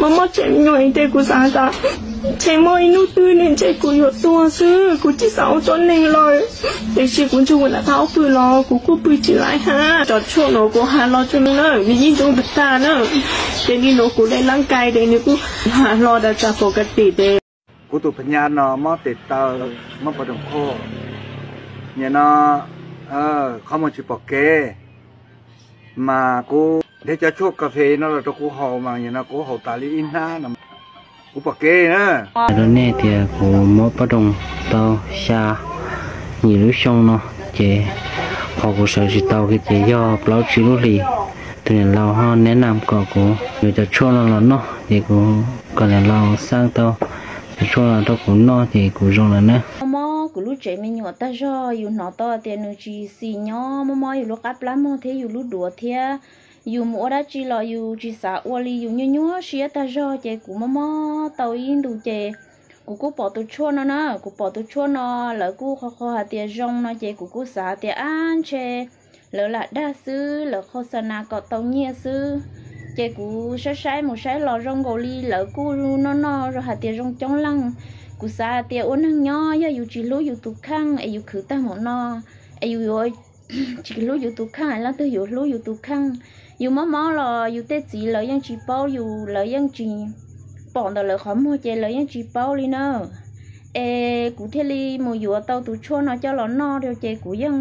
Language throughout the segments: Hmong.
Mob mob tsev me nyuam es kuv xav tas ntshe muaj ib hnub twg ntshe kuv yuav tuag xwb, kuv tsis xav ua tuab neeg lawm. Tiam sis kuv ntshe ua nram qab pw los kuv kuj pw tsis laib hab. Cov tshuaj no kuv has los tso na, nws yeej zoo tag tag na. Ces li no kuv dej lab kais ces nws kuj has hlo tas tsam pom kas tim ces kuv tus phas nyas no mob tes taw, mob pov rooj khov, nim no qhov muag tsis pom kev, mas kuv nrhiav cov tshuaj kas fes no los rau kuv haus mas nim no kuv haus tas li ib hnab no kuv pom kev na. Hais rau nej tias kuv mob pov rooj tau xya yim lub xyoo no, ces qhov kuv sawv tsis tau kiag ces yog plaub tsib lub hlis. Tus niam laus ho neb nam kom kuv yuav cov tshuaj no los noj, ces kuv kom niam laus xaj tau cov tshuaj no rau kuv noj ces kuv zoo lawm na. Mob mob kuv lub tsev me nyuam tag zog, yus hnov tau tias nws tsis xis nyob, mob mob yus lub qab plab mog thiab yus lub duav thiab. Yus mus ua dab tsi los yus tsis xav ua li, yus nyuaj nyuaj siab tag zog, ces kuv mob mob tau ib ntus ces kuv kuj pom tus tshuaj no na, kuv pom tus tshuaj no lawv kuj qhov qhov hais tias zoo no ces kuv kuj xav tias ab ntshe lawv lam dag xwb, lawv qhov xa nas kom tau nyiaj xwb. Ces kuv saib saib mus saib los zoo nkaus li lawv kuj noj noj zoo hais tias zoo coob leej. Kuv xav hais tias ua neeg nyob yog yus tsis hlub yus tus kheej es yus khwv tag mus no es yus yuav tsis hlub yus tus kheej, leej twg yuav hlub yus tus kheej? Yus mob mob los yus tej txiv lawv yeej tsis paub yus, lawv yeej tsis pom ntawm lawv qhov muag ces lawv yeej tsis paub li na. Es kuv thiaj li mus yuav tau tus tshuaj no coj los noj rau ces kuv yeej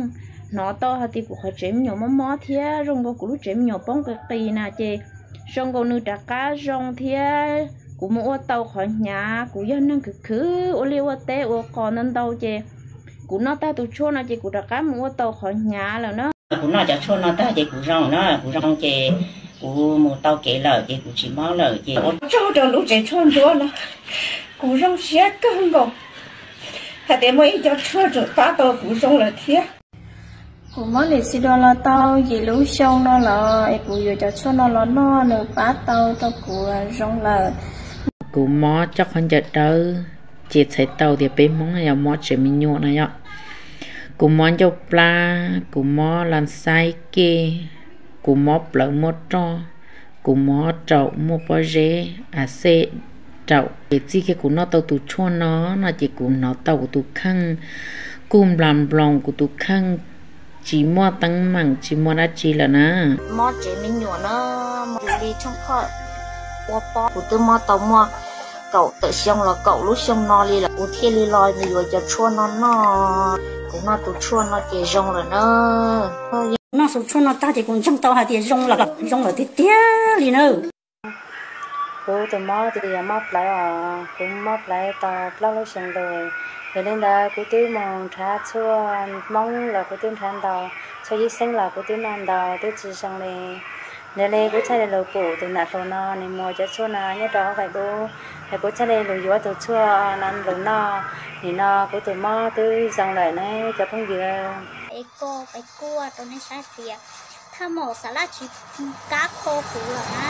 hnov tau hais tias kuv qhov tsev me nyuam mob mob thiab zoo nkaus kuv lub tsev me nyuam poob qis qis na ces zoo nkaus nws rov qab zoo thiab. Kuv mus ua tau qhov hnyav, kuv yog neeg khwv khwv ua liaj ua teb ua qos ntau ntau ces kuv noj tag tus tshuaj no ces kuv rov qab mus ua tau qhov hnyav lawm na. Kuv noj cov tshuaj no tag ces kuv zoo na, kuv zoo ces kuv mus tau kev lawm ces kuv tsis mob lawm ces ua tsaug rau lub tsev tshuaj ntsuab no, kuv zoo siab kawg nkaus hais tias muaj ib co tshuaj tseem pab tau kuv zoo lawm thiab. Kuv mob lem xi duas los tau yim lub xyoo no lawm es kuv yuav cov tshuaj no los noj nws pab tau rau kuv zoo lawm. Kuv mob coj qhov ncaws dawb, ces txhais tau tias peb Hmoob yog mob tsev me nyuam no yom. Kuv mob ncauj plab, kuv mob las xaib kej, kuv mob plawv muaj roj, kuv mob raum muaj pob zeb a xej raum. Ces txij kiag kuv noj tau tus tshuaj no, no ces kuv hnov tau kuv tus kheej kuj nplas nploos, kuv tus kheej tsis muaj teeb meem tsis muaj dab tsi lawm na. Mob tsev me nyuam na, yus li tshooj khoj ua pob, kuv twb mob tau muaj kaum tawm xyoo los kaum lub xyoo no li lawm, kuv thiaj li los yuav cov tshuaj no noj. Kuv noj tus tshuaj no ces zoo lawm na. Noj tus tshuaj no tag ces kuv ntseeg tau hais tias zoo lawm, zoo lawm tiag tiag li na. Kuv tus mob ces yog mob plawv os, kuv mob plawv tau plaub lub xyoo lawm. Yog li ntawd kuv twb mus nrhav tshuaj Hmoob los kuv twb nrhav ntau, tshuaj yib xeeb los kuv twb noj ntau twb tsis zoo li. Yog li kuv thiaj li lug pum tus nam hluas no nws muag cov tshuaj no nyob rau hauv Facebook, es kuv thiaj li lug yuav tus tshuaj no lug noj. Nim no kuv tus mob twb zoo lawm ne cov phooj ywg. Es kuv kuaj rau nej saib tias thaj maum Xav Laj tsis kam kho kuv lawm na.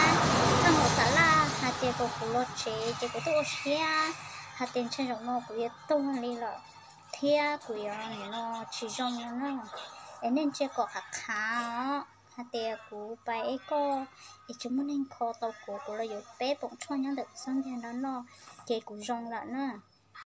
Thaj maum Xav Laj hais tias kom kuv los tsev ces kuv twb ua siab hais tias ntshe zaum no kuv yuav tuag li lawm thiab kuv yuav nim no tsis zoo no na. Es nej ntsia kom qhav qhav os, hais tias kuv pais eb koj es tsis muaj neeg kho tau kuv, kuv los yuav peb poom tshuaj nyob ntawm kuv xub ntiag no noj ces kuv zoo lawm na.